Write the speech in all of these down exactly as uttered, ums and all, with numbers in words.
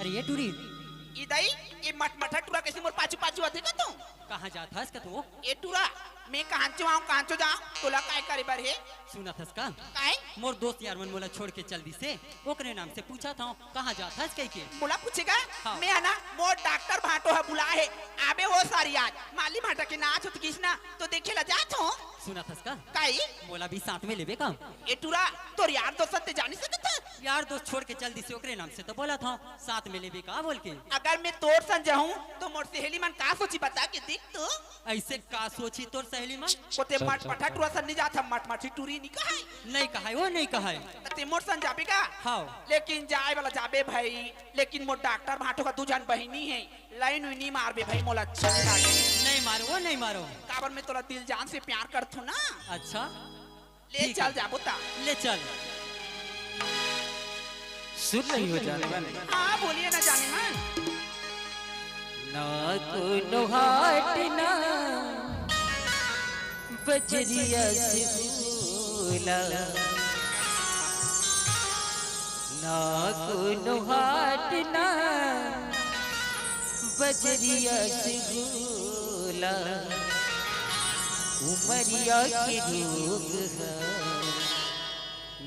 अरे ये टूरी। ई दाई, ये मटमटा टूरा कइसे मोर पाछू पाछू आथे का तू? कहाँ जात हस का तू? ए टूरा, मैं कहाँ चो आऊँ, कहाँ चो जाऊँ, तोला काय करे बर हे? सुनत हस का? काय? मोर दोस्त यार मन मोला छोड़ के चल दिसे, ओकरे नाम से पूछत हँव, कहाँ जात हस कहिके। मोला पूछेगा? हाँ। मैं है ना, मोर डॉक्टर भांटो ह बुलाए हे, आबे वो सारी आज, माली भांटा के नाच होत गिस ना, तो देखे ला जात हँव। सुनत हस का? काय? मोला भी साथ में लेबे का? ए टूरा, तोर यार दोस्त ते जा नइ सकत हस? यार दोस्त छोड़ के चल दिसे, ओकरे नाम से तो बोलत हँव, साथ में लेबे का बोल के। अगर मैं तोर संग जाहूँ, तो मोर सहेली मन का सोची बता के देख तो। अइसे का सोची तोर सहेली मन? ओते मटमटा टूरा संग नइ जात हँव, मटमटी टूरी नइ कहय। नइ कहय, वो नइ कहय। त ते मोर संग जाबे का? हाँ। लेकिन जाय वाला जाबे भाई, लेकिन मोर डॉक्टर भांटो का दू झन बहिनी हे, लाइन उइनी मारबे भाई, मोला अच्छा नइ लागे। नइ मारो, वो नइ मारो। काबर मैं तोला दिल जान से प्यार करथों ना। अच्छा। ले ठीक चल हे। जाबो ता। ले चल। सुन नहीं हो जाने वाले। हाँ, बोलिए ना जाने मन। ना कोनो हाट ना बजरिया से भूला, ना कोनो हाट ना बजरिया से भूला, उमरिया के रोग ह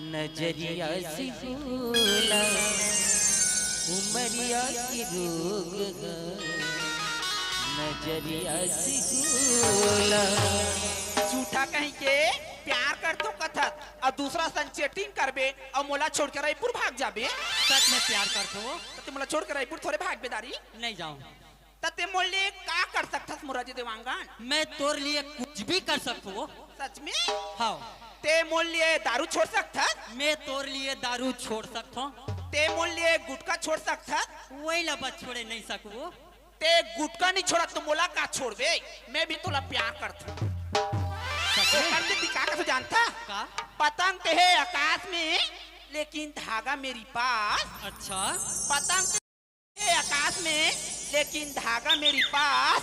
नजरिया से भूला, उमरिया के रोग ह नजरिया से भूला। झूठा कहीं के प्यार करथों कथस अउ दूसरा संग चैटिंग करबे अउ मोला छोड़ के रायपुर भाग जाबे। सच में प्यार करथों। त ते मोला छोड़ के रायपुर थोरे भागबे दारी। नइ जाँव। त ते मोर लिए का कर सकथस मोर अजय देवांगन? मैं तोर लिए कुछ भी कर सकथों। सच में? हाँ। ते मोर लिए दारू छोड़ सकथस? मैं तोर लिए दारू छोड़ सकथों। ते मोर लिए गुटखा छोड़ सकथस? वही ला बस छोड़े नइ सकवों। ते गुटखा नइ छोड़त त मोला का छोड़बे? मैं भी तोला प्यार करथों। सच में? ओकर से दिखा के तो जानथस? का? पतंग ते हे आकाश में, लेकिन धागा मेरी पास। अच्छा। पतंग हे आकाश में, लेकिन धागा मेरी पास।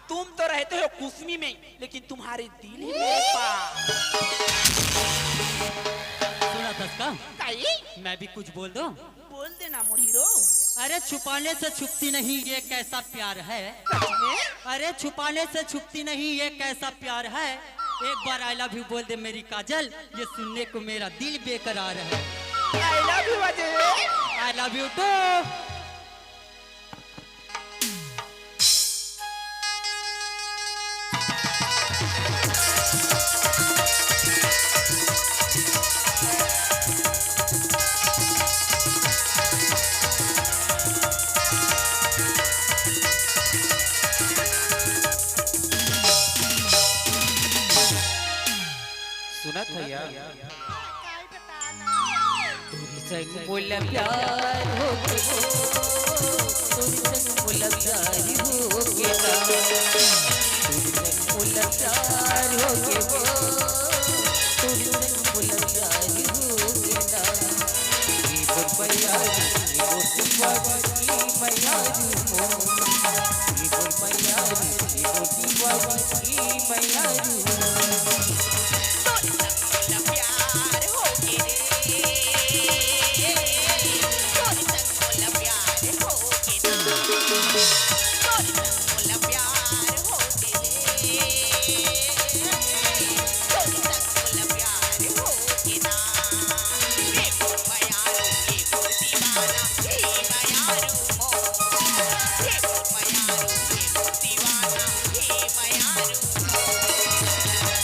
तुम तो रहते हो कुसमी में, लेकिन तुम्हारे दिल ही मेरे पास। सुनत हस का? काई? मैं भी कुछ बोल दूं? बोल देना मोर हीरो। अरे छुपाने से छुपती नहीं ये कैसा प्यार है। सच में? अरे छुपाने से छुपती नहीं ये कैसा प्यार है। एक बार I love you बोल दे मेरी काजल, ये सुनने को मेरा दिल बेकरार है। I love you Ajay. I love you too। सुनत हया? तोर संग मोला प्यार होगे वो, तोर संग मोला प्यार होगे ना। तोर संग मोला प्यार होगे वो, तोर संग मोला प्यार होगे ना। ये मोर मयारी, ये मोर दीवानी, ये मयारी मोर। ये मोर मयारी, ये मोर दीवानी, ये मयारी मोर।